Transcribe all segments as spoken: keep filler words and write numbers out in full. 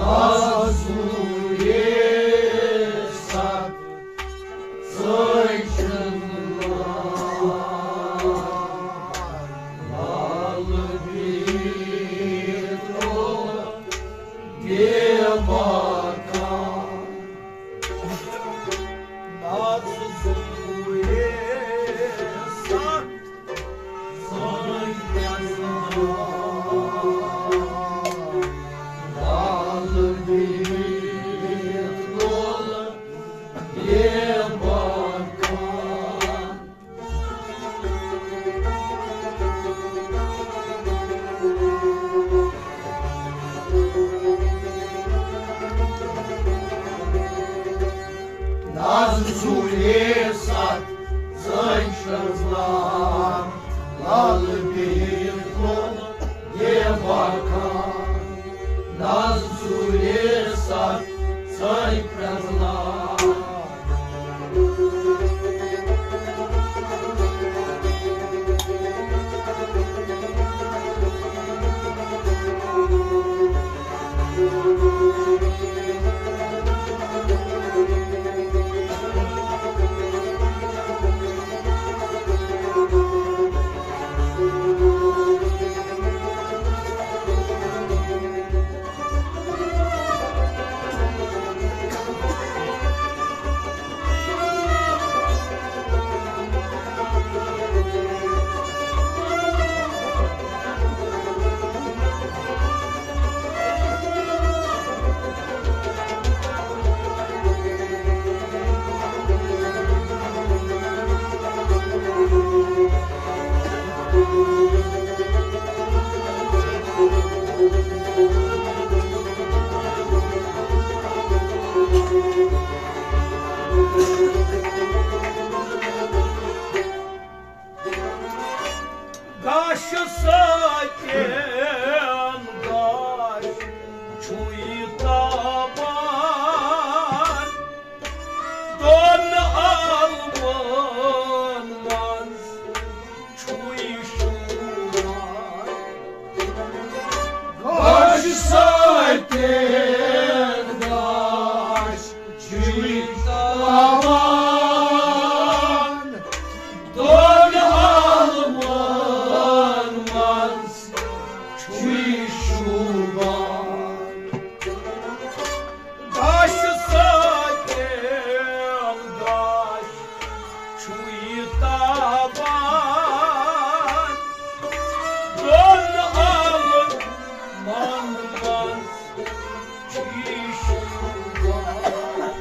آزوٗ یے ست ژٔج لال بیٖٹھو بے باکان۔ آزوٗ یے ست آزوٗ یے ست ژٔج لال بیٖٹھو بے باکان۔ آزوٗ یے ست ژٔج لال۔ گاشہِ سۭتۍ گاش چھُے تاوان، دۄن عالمن منٛز چھُے شوٗبان۔ گاشہِ سۭتۍ گاش چھُے تاوان، دۄن عالمن منٛز چھُے شوٗبان۔ گاشہِ سۭتۍ گاش چھُے تاوان، دۄن عالمن منٛز چھُے شوٗبان۔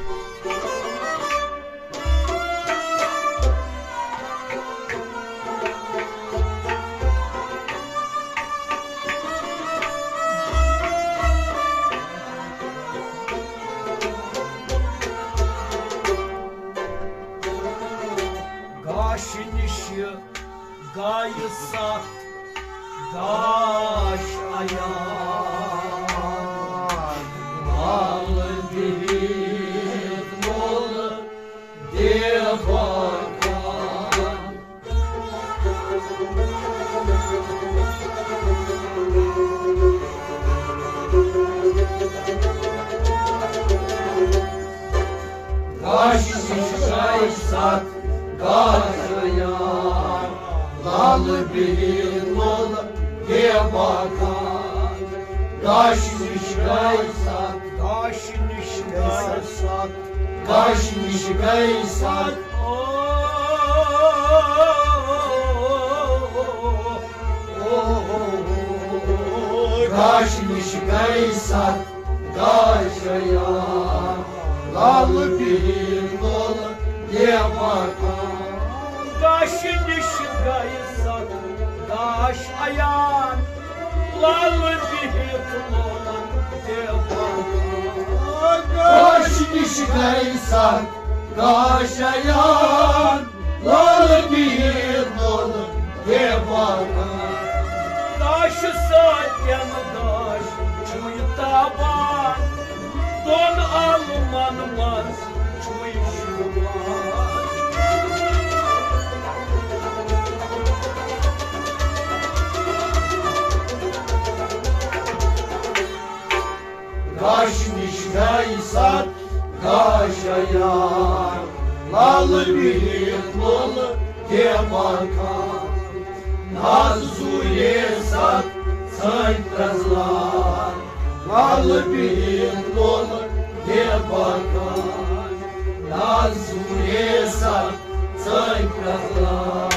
گاشہِ نِشہِ گایہِ ستھ گاش عیان، لال بِہِتھ مول دیوان۔ گاشہِ نِش گایہِ ستھ گاش عیان، لال بِہِتھ مول دیوان۔ گاشہِ نِش گایہِ ستھ، گاشہِ نِش گایہِ ستھ، گاشہِ نِش گایہِ ستھ۔ گاشہِ نِش گایہِ ستھ گاش عیان، لال بِہِتھ مول دیوان۔ گاشہِ نِش گایہِ ستھ گاش عیان، لال بِہِتھ مول دیوان۔ گاشہِ نِش گایہِ ستھ گاش عیان، لال بِہِتھ مول دیوان۔ گاشہِ سۭتۍ گاش چھُے تاوان، دۄن عالمن منٛز چھُے شوٗبان۔ گاش یار، لال بِہِتھ لولہٕ دیوان خان۔ ناز زوٗرے ستھ ژھٲنٛگۍ پرٛزلان۔ لال بِہِتھ لولہٕ دیوان خان۔ ناز زوٗرے ستھ ژھٲنٛگۍ پرٛزلان۔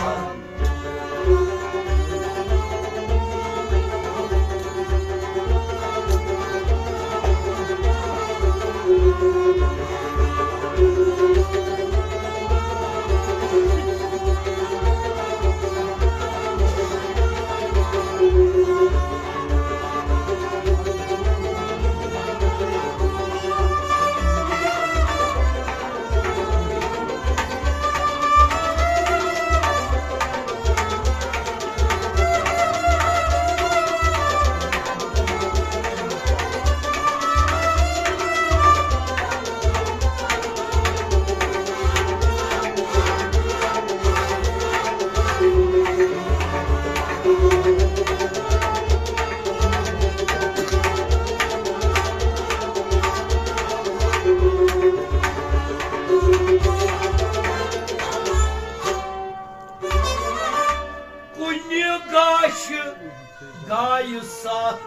کُنہِ گاشہِ گایہِ ستھ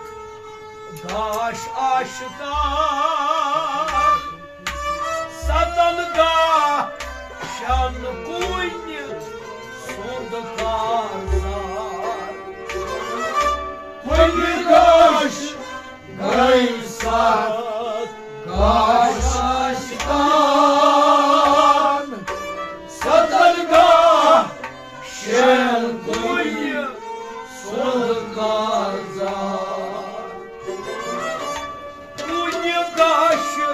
گاش عاشقان، ستن گاشن کُنہِ سُنٛد کارزار۔ کُنہِ گاش گٔے ستھ گاش عاشقان، ستن گاشن کُنہِ سُنٛد کارزار۔ کُنہِ گاشہِ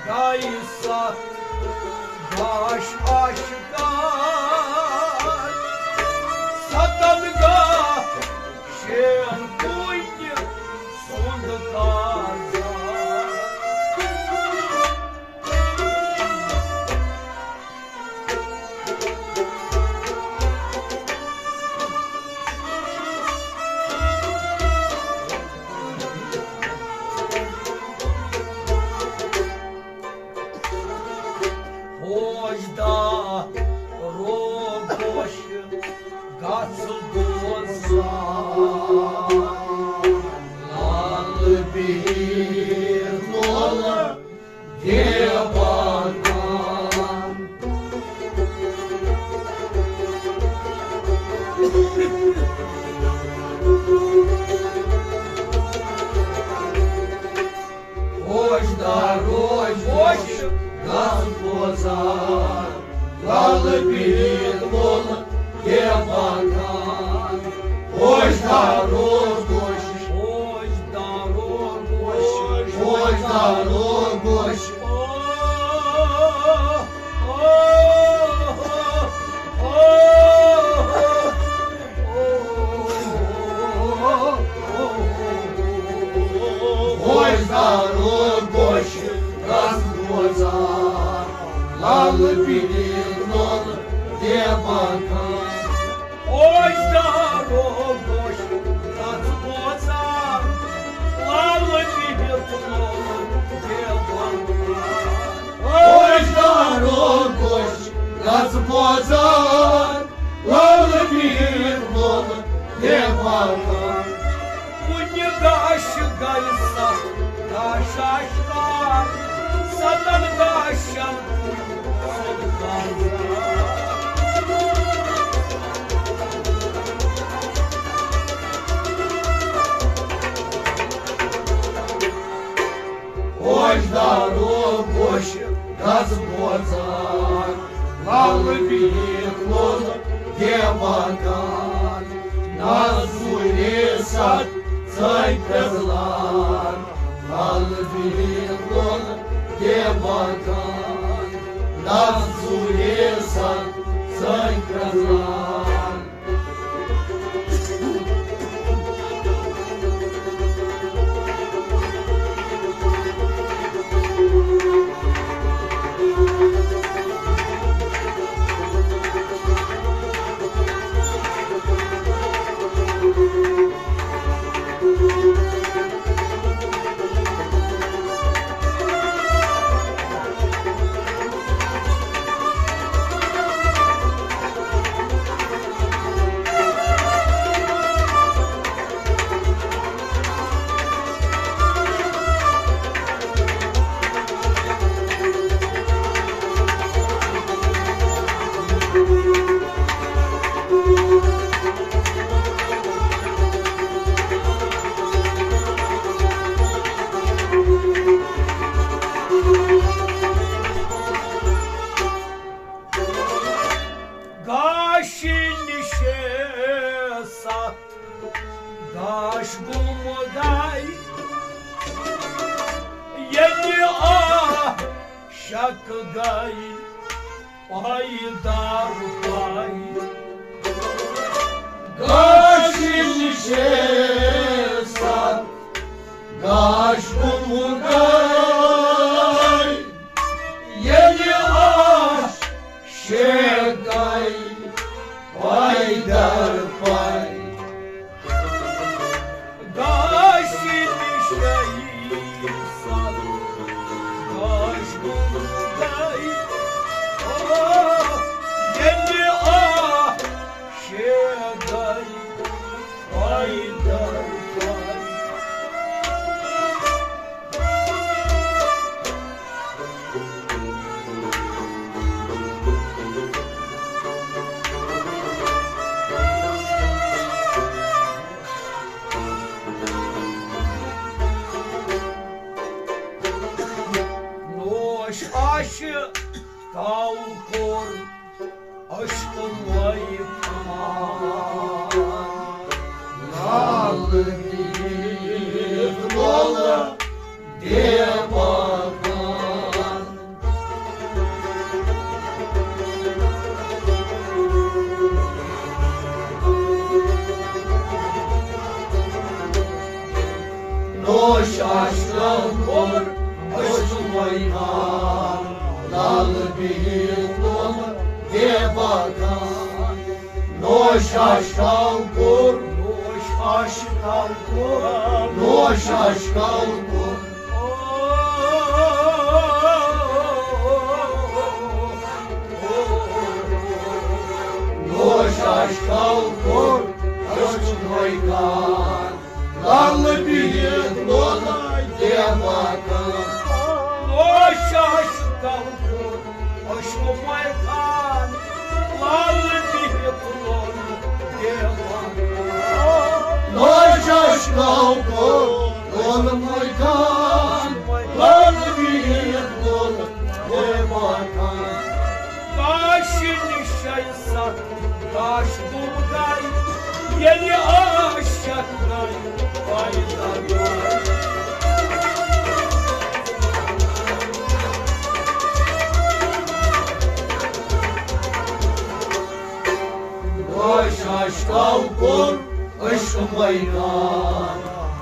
گٔے ستھ گاش عاشقان، ستن گاشن کُنہِ سُنٛد کارزار۔ ہوشدار روگوش گژھ بوزان، لال بِہِتھ لولہٕ دیوان خان۔ ہوشدار روگوش گژھ بوزان، لال بِہِتھ لولہٕ دیوان خان۔ ہوشدار روگوش، ہوشدار روگوش، ہوشدار روگوش۔ ہوشدار روگوش گژھ بوزان، لال بِہِتھ لولہٕ دیوان خان۔ ہوشدار روگوش گژھ بوزان، لال بِہِتھ لولہٕ دیوان خان۔ ہوشدار روگوش گژھ بوزان، لال بِہِتھ لولہٕ دیوان خان۔ کُنہِ گاشہِ گٔے ستھ گاش عاشقان، ستن گاشن کُنہِ سُنٛد کارزار۔ ہوشدار روگوش گژھ بوزان، لال بِہِتھ لولہٕ دیوان خان۔ ناز زوٗرے ستھ ژھٲنٛگۍ پرٛزلان، لال بِہِتھ لولہٕ دیوان خان۔ ناز زوٗرے ستھ ژھٲنٛگۍ پرٛزلان۔ گٔے، ییٚلہِ عاشق گٔے پایدار پاے۔ گاش نِشے سر گاش گُم گٔے، ییٚلہِ عاشق گٔے پایدار پاے۔ گاش نِشے سر گاش گُم گٔے، او، ییٚلہِ عاشق گٔے پایدار پاے۔ نوش عاشقو کوٚر عشق وٲیِتھ لال دِتھ لولہٕ دیوان۔ نوش عاشقو کوٚر عشق وٲیِتھ لال دِتھ لولہٕ دیوان۔ نوش عاشقو کوٚر، نوش عاشقو کوٚر، نوش عاشقو کوٚر۔ نوش عاشقو کوٚر، عشق وٲیِتھ لال بِہِتھ لولہٕ دیوان۔ نوش عاشقو کوٚر عشق وٲیِتھ لال بِہِتھ لولہٕ دیوان۔ نوش عاشقو کوٚر عشق وٲیِتھ لال بِہِتھ لولہٕ دیوان۔ گاش نِشے سر گاش گُم گٔے، ییٚلہِ عاشق گٔے پایدار پاے۔ نوش عاشقو کوٚر عشق وٲیِتھ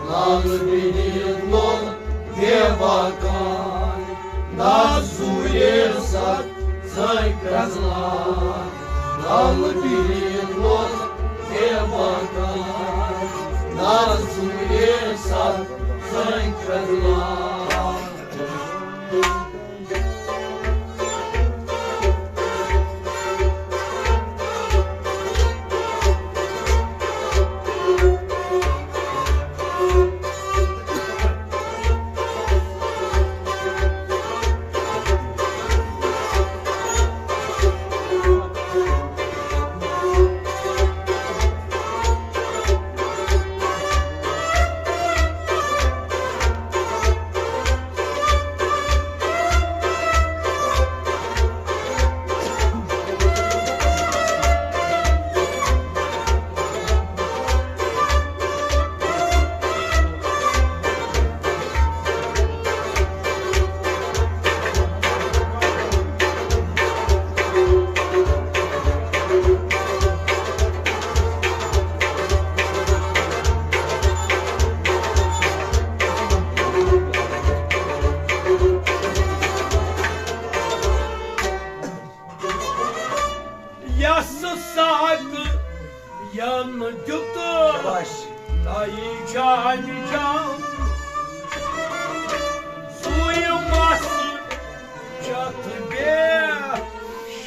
لال بِہِتھ لولہٕ دیوان۔ ناز زوٗرے سر زٲنۍ پرٛزلان، لال بِہِتھ لولہٕ دیوان۔ ناز زوٗرے سر زٲنۍ پرٛزلان۔ یس ساکھ ین دیُت نَیہِ جامہِ جام، سُے مَس چَتھ بے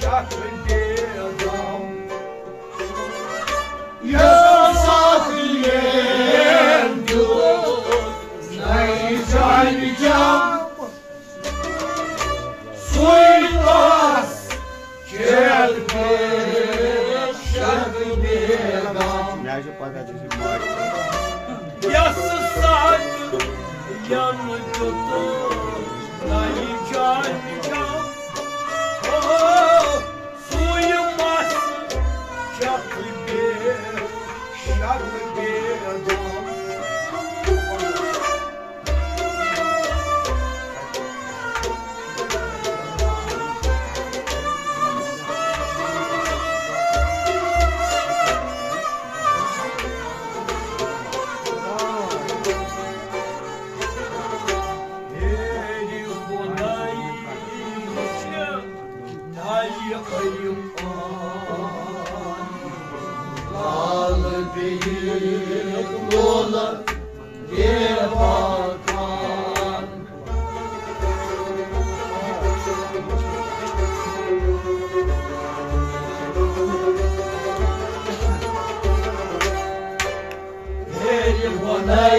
شک بے غم۔ یس ساکھ ین دیُت نَیہِ جامہِ جام، سُے مَس چیت بے شک بے غم۔ مےٚ حظ چھُ پتہ، ژےٚ چھُے ماجہِ۔ یس ساکھ ین دیُت نَیہِ جامہِ جام، او، سُے مَس چَتھ بے شک بے غم۔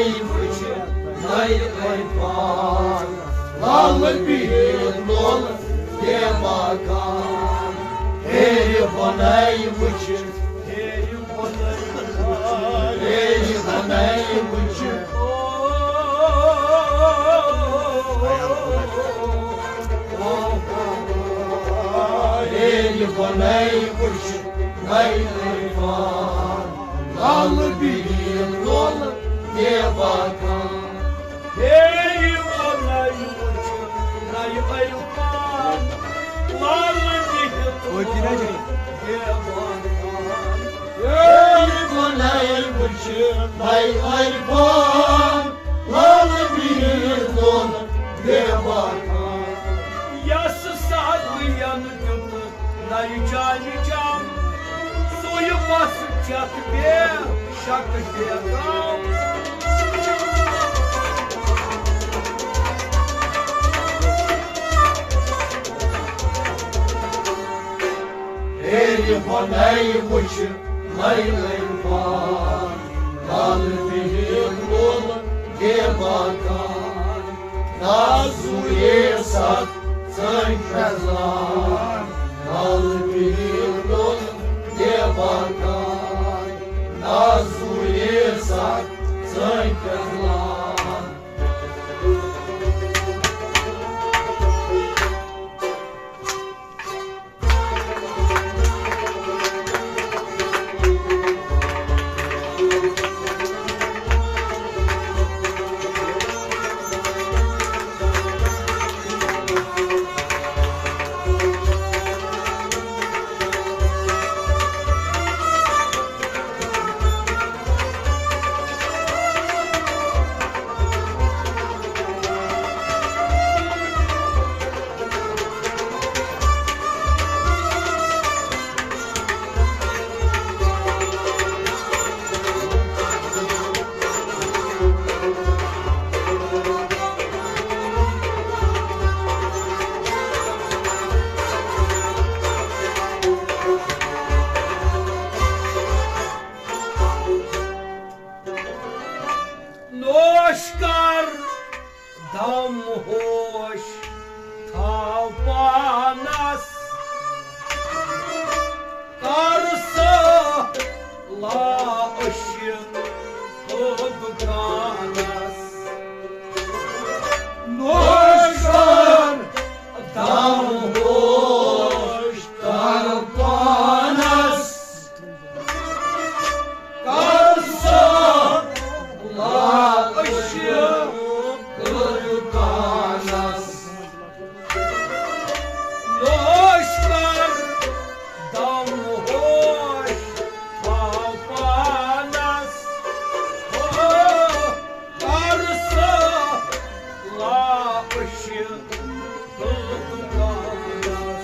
وٕچھ نَیہِ عرفان، لَل بِہِتھ لولہٕ دیوان خان۔ ہیٚرِ بۄنَے وٕچھ، ہیٚرِ بۄنَے وٕچھ، ہیٚرِ بۄنَے وٕچھ نَیہِ عرفان، لَل بِہِتھ لولہٕ دیوان خان۔ ہیٚرِ بۄنَے وٕچھ نَیہِ عرفان، لَل بِہِتھ لولہٕ دیوان خان۔ ہیٚرِ بۄنَے وٕچھ نَیہِ عرفان، لَل بِہِتھ لولہٕ دیوان خان۔ یَس سادٕیَن دیُت نَیہِ جانہِ جام، سُے وَس چَتھ بے شک بے غم۔ ہیٚرِ بۄنَے وٕچھ نَیہِ عرفان، لَل بِہِتھ لولہٕ دیوان خان۔ نازوٗیے سَتھ ژٲنٛگۍ فیضان، لَل بِہِتھ لولہٕ دیوان خان۔ نازوٗیے سَتھ ژٲنٛگۍ فیضان۔ نوش کر دم ہوش تھاو پانس، کر سہلا عشق دُکانس۔ نوش کر دم ہوش تھاو پانس، کر سہلا عشق دُکانس۔ نوش کر دم ہوش تھاو پانس، ہو، کر سہلا عشق دُکانس۔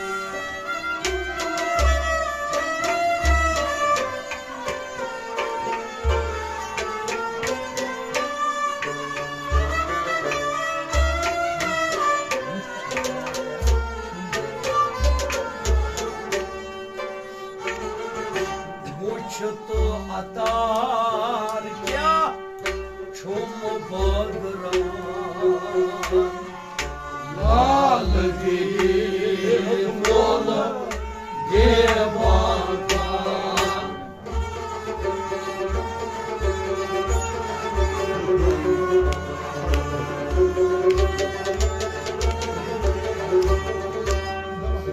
وُچھ تہٕ عطار کیٛاہ چھُم بٲگراوان۔ لال گیٖت وول گیوان۔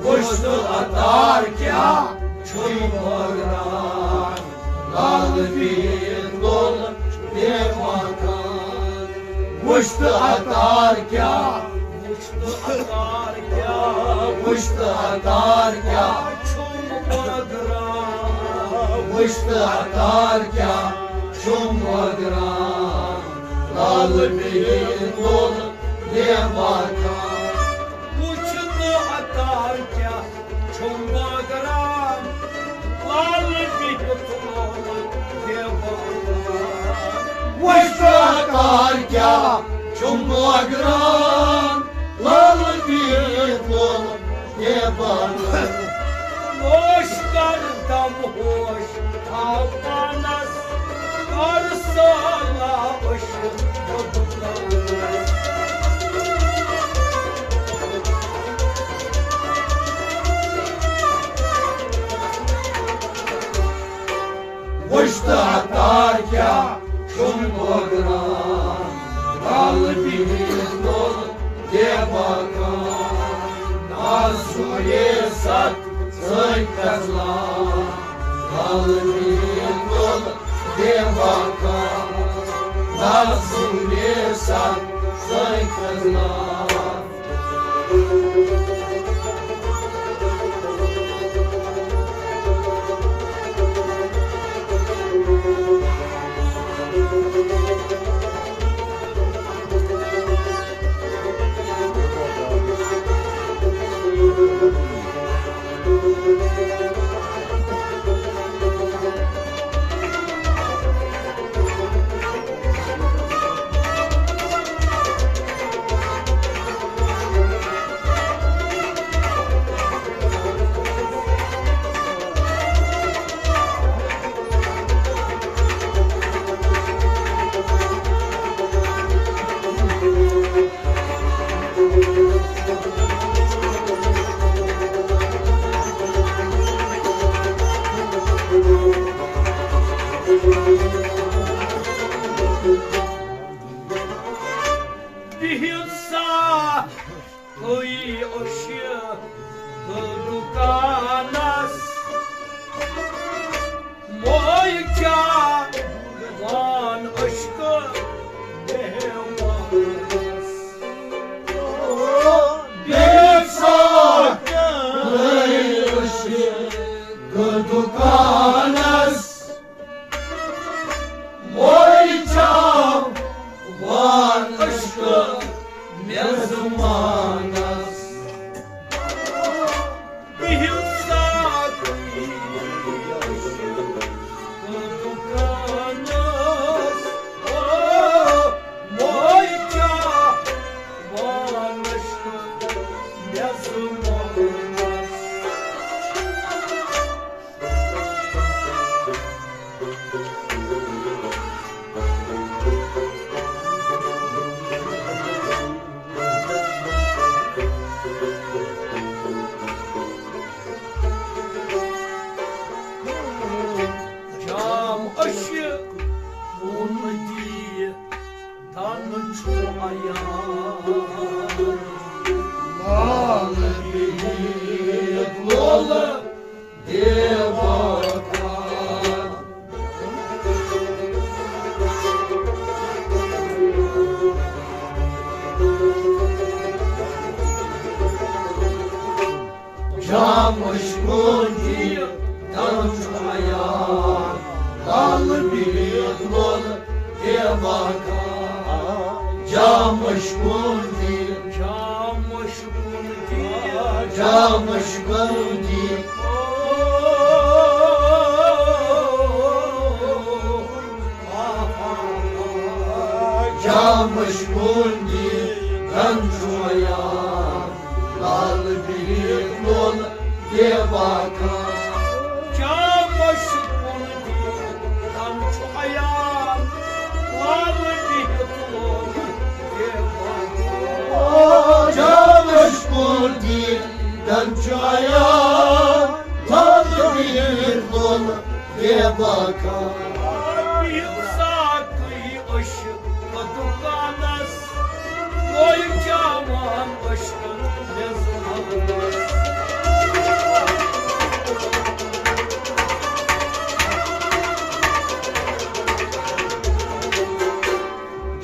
وُچھ تہٕ عطار کیٛاہ چھُم بٲگراوان۔ لال گیٖت وول گیوان۔ وُچھ تہٕ عطار کیٛاہ، وُچھ تہٕ عطار کیٛاہ، وُچھ تہٕ عطار کیٛاہ چھُم بٲگراوان۔ وُچھ تہٕ عطار کیٛاہ چھُم بٲگراوان۔ لال گیٖت وول گیوان۔ وُچھ تہٕ عطار کیٛاہ چھُم بٲگراوان، لال بِہِتھ لولہٕ دیوان۔ وُچھ تہٕ عطار کیٛاہ چھُم بٲگراوان، لال بِہِتھ لولہٕ دیوان۔ نوش کر دم ہوش تھاو پانس، ارسلہ عشق۔ وُچھ تہٕ عطا کیٛاہ چھُم بٲگران، رل بِہِتھ لوٚل دیوان۔ نازُے ست سٲنۍ کزلان، رل بِہِتھ لوٚل دیوان۔ نازُے ست سٲنۍ کزلان۔ بِہِتھ سا گٔے عشق دُکانس، مۄے کیٛاہ وَن عشق مہمانس۔ بِہِتھ سا گٔے عشق دُکانس، مۄے کیٛاہ وَن عشق مہمانس۔ بِہِتھ سا گٔے عشق دُکانس، او، مۄے کیٛاہ وَن عشق مہمانس۔ جام عشق وُن دِیہِ دَنہٕ چھُ عیان۔ لال بِہِتھ لولہٕ دیوان۔ جام عشق وُن دِیہِ دَنہٕ چھُ عیان۔ لال بِہِتھ لولہٕ دیوان۔ جام عشق وُن دِیہِ، جام عشق وُن دِیہِ، جام عشق وُن دِیہِ۔ جام عشق وُن دِیہِ دَنہٕ چھُ عیان۔ لال بِہِتھ لولہٕ دیوان۔ جام عشق وُن دِیہِ دَنہٕ چھُ عیان۔ لال بِہِتھ لولہٕ دیوان۔ جام عشق وُن دِیہِ دَنہٕ چھُ عیان۔ لال بِہِتھ لولہٕ دیوان۔ بِہِتھ سا گٔے عشق دُکانس، گوٚو جوان عشق مےٚ زمانس۔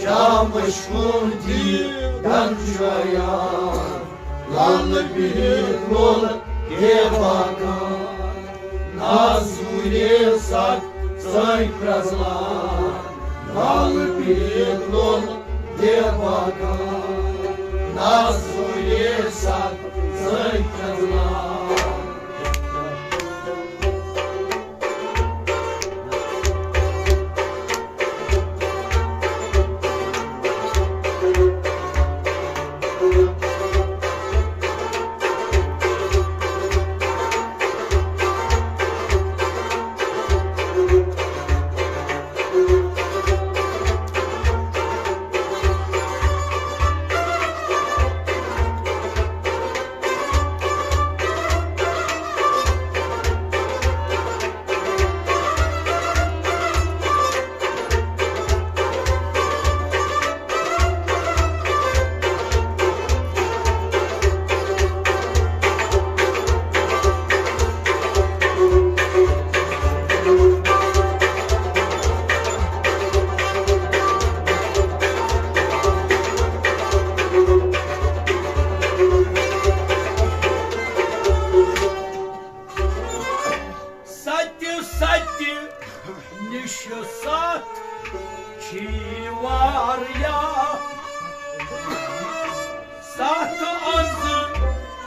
جام عشق وُن دِیہِ دَنہٕ چھُ عیان۔ لال بِہِتھ لولہٕ دیوان۔ نازُے ست سٲنۍ کزلان۔ لال بِہِتھ لولہٕ دیوان۔ نازُے ست سٲنۍ کزلان۔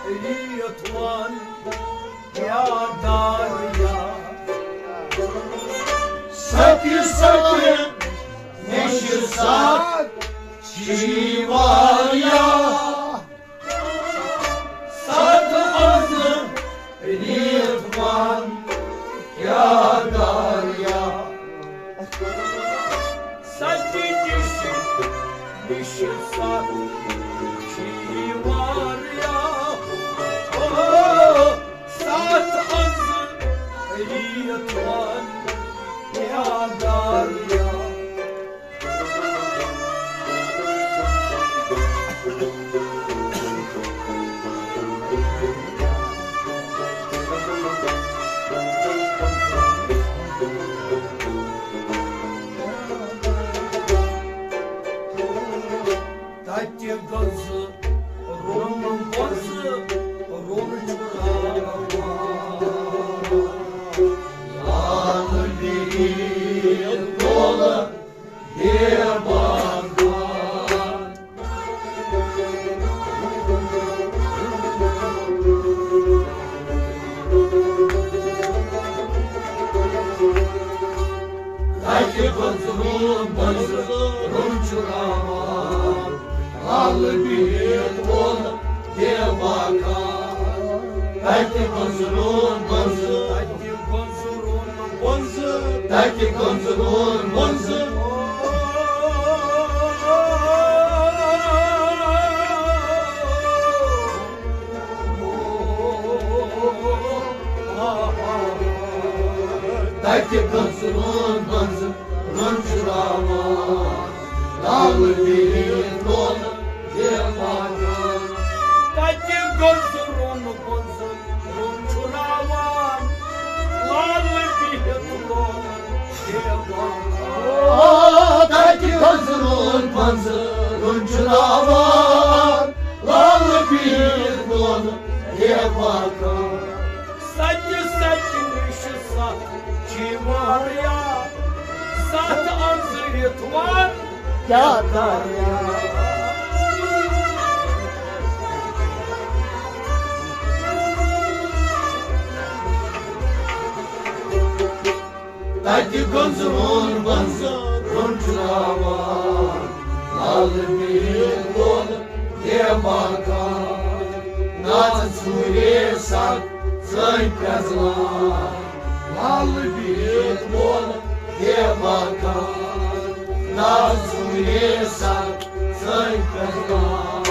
ریت وان یادار یا۔ ستی ستی مےٚ چھِ ستھ چھی واریاہ۔ ستھ از ریت وان یادار یا۔ ستی نِش نِش ستھ چھی واریاہ۔ او، ستھ از ریت وان یادار یا۔ تتہِ گٔژھ روٗم گٔژھ روٗم چھُ راوان۔ لال بِہِتھ لولہٕ دیوان۔ تتہِ گٔژھ روٗم گٔژھ روٗم چھُ راوان۔ لال بِہِتھ لولہٕ دیوان۔ تتہِ گٔژھ روٗم گٔژھ تتہِ گٔژھ روٗم گٔژھ تتہِ گٔژھ روٗم گٔژھ۔ تتہِ گٔژھ روٗم گٔژھ روٗم چھُ راوان۔ لال بِہِتھ لولہٕ دیوان۔ تتہِ گٔژھ روٗم گٔژھ روٗم چھُ راوان۔ لال بِہِتھ لولہٕ دیوان۔ آ، تتہِ گٔژھ روٗم گٔژھ روٗم چھُ راوان۔ لال بِہِتھ لولہٕ دیوان۔ سچ سچ نِش ستھ چھی واریاہ۔ ستھ از ریت وان کیٛاہ دار۔ تتہِ گٔژھ روٗم گٔژھ روٗم چھُ راوان۔ لال بِہِتھ لولہٕ دیوان۔ ناز ژوٗرے ستھ زٲنۍ پرٛزلان۔ لال بِہِتھ لولہٕ دیوان۔ ناز ژوٗرے ستھ زٲنۍ پرٛزلان۔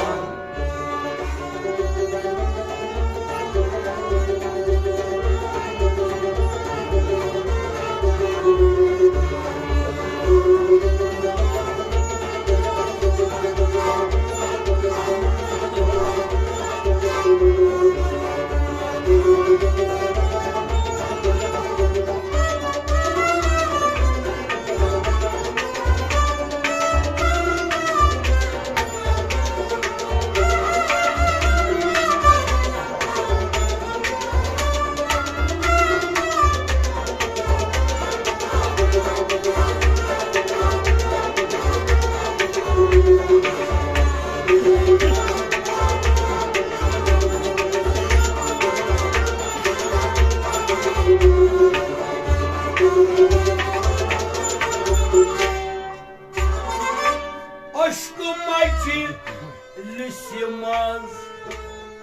عشق مجلس منٛز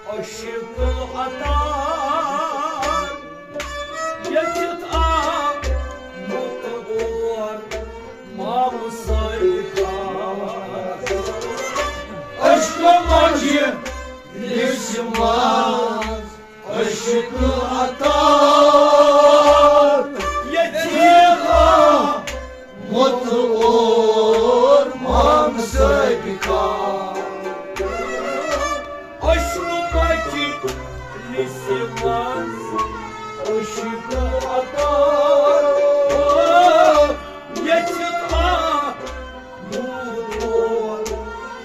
عشق عطا یٔژھِتھ آمُت اور مامہٕ سٲری خاص۔ عشق مجلس منٛز عشق عطا یٔژھِتھ آمُت اور مامہٕ سٲری خاص۔ عشق مجلس منٛز عشق عطا یٔژھِتھ آمُت اور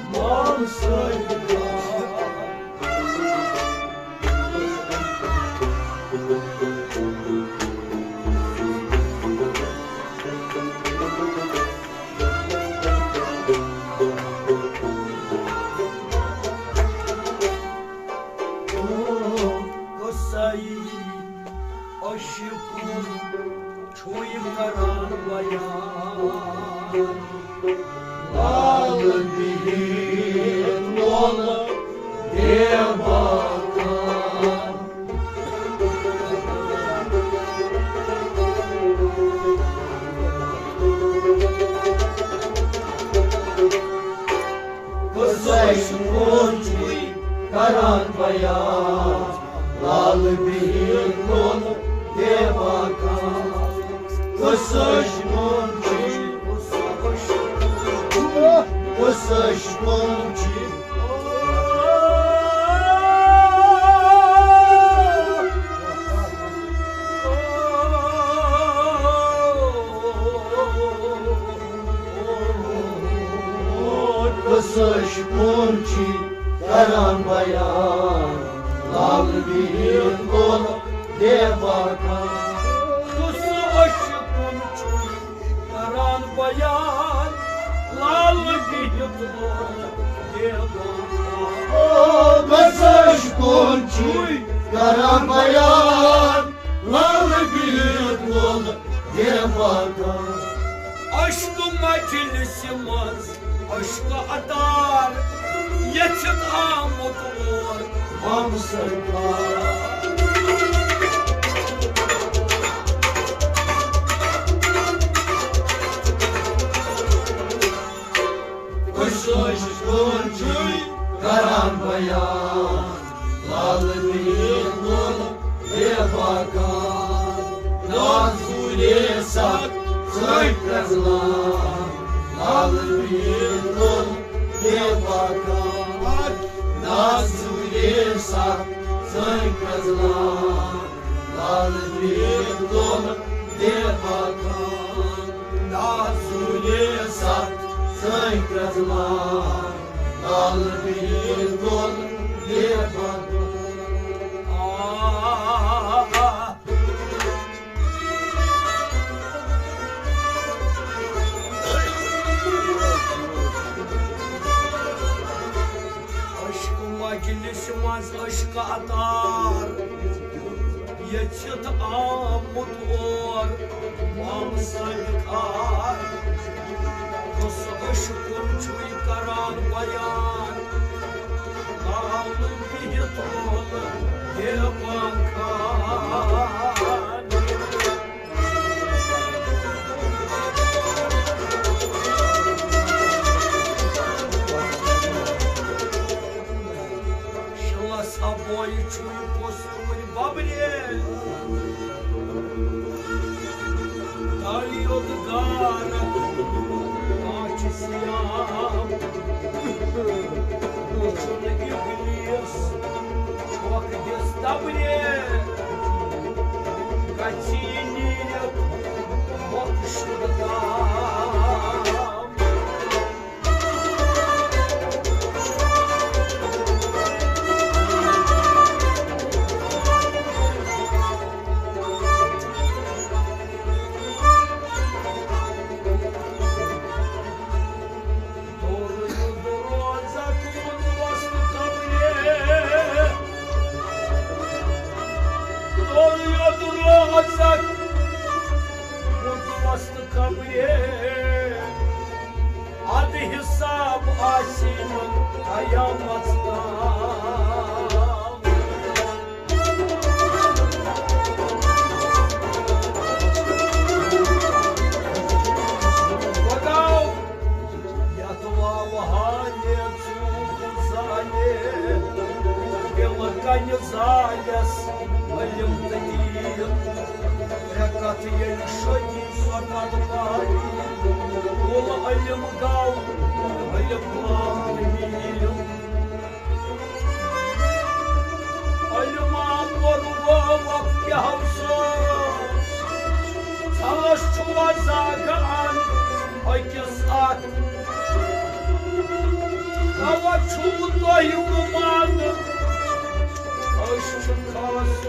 مامہٕ سٲری خاص۔ کون چھُے کران بیان، لال بِہِتھ لولہٕ دیوان کان۔ کُس عشقُن چھُے، کُس عشقُن چھُے، کُس عشقُن چھُے کران بیان، لال بِہِتھ لولہٕ دیوان کان۔ کُس عشقُن چھُے کران بیان، لال بِہِتھ لولہٕ دیوان کان۔ او، کُس عشقُن چھُے کران بیان، لال بِہِتھ لولہٕ دیوان کان۔ عشق مجلسہِ منٛز عشق عطار، یژھِتھ آمُت اور مام سرکار۔ کُس عشقُن چھُے کران بیان، لال بِہِتھ لولہٕ دیوان کان۔ نازُلے سَتھ سٲنۍ پرٛزلان، لال بِہِتھ لولہٕ دیوان کان۔ نازُلے سَتھ سٲنۍ پرٛزلان، لال بِہِتھ لولہٕ دیوان کان۔ نازُلے سَتھ سٲنۍ پرٛزلان، لال بِہِتھ لولہٕ دیوان کان۔ آ، عشق مجلسہِ منٛز عشق عطار، یژھِتھ آمُت اور مام سرکار۔ کُس عشقُن چھُے کران بیان، لال بِہِتھ لولہٕ دیوان کان۔ شِلس اَپورِ چھُے کۄستوٗرۍ ببرِ، تَلہِ یوت غارت کانٛچھِ سیام۔ وُچھُن اِبلیٖس پھۄکھ دِس دبرِ، گژھی نیٖرِتھ مۄکھ شُد تام۔ دوٚر یُتھ روزکھ پوٚتُس تہٕ قبرِ۔ دوٚر یُتھ روزکھ پوٚتُس تہٕ قبرِ۔ اَدٕ حِساب آسی نہٕ قیامت تام۔ خۄداو، یَتھ واوہانے ژوٗنٛٹھ زالے، دِلہٕ کَنہِ زالٮ۪س علم تہٕ دیٖن۔ ترٛےٚ کَتھٕ ییٚلہِ شٲدی سۄ پَتہٕ پاے، کُل علم گوٚو علم وان میٖن۔ علما پوٚروا وۄپھ کیٛاہ اوس؟ ژھلس چھُوا زاگہٕ اَن أکِس اَتھ؟ اَوا چھُو تۄہہِ گُمان، أسۍ چھِ خاص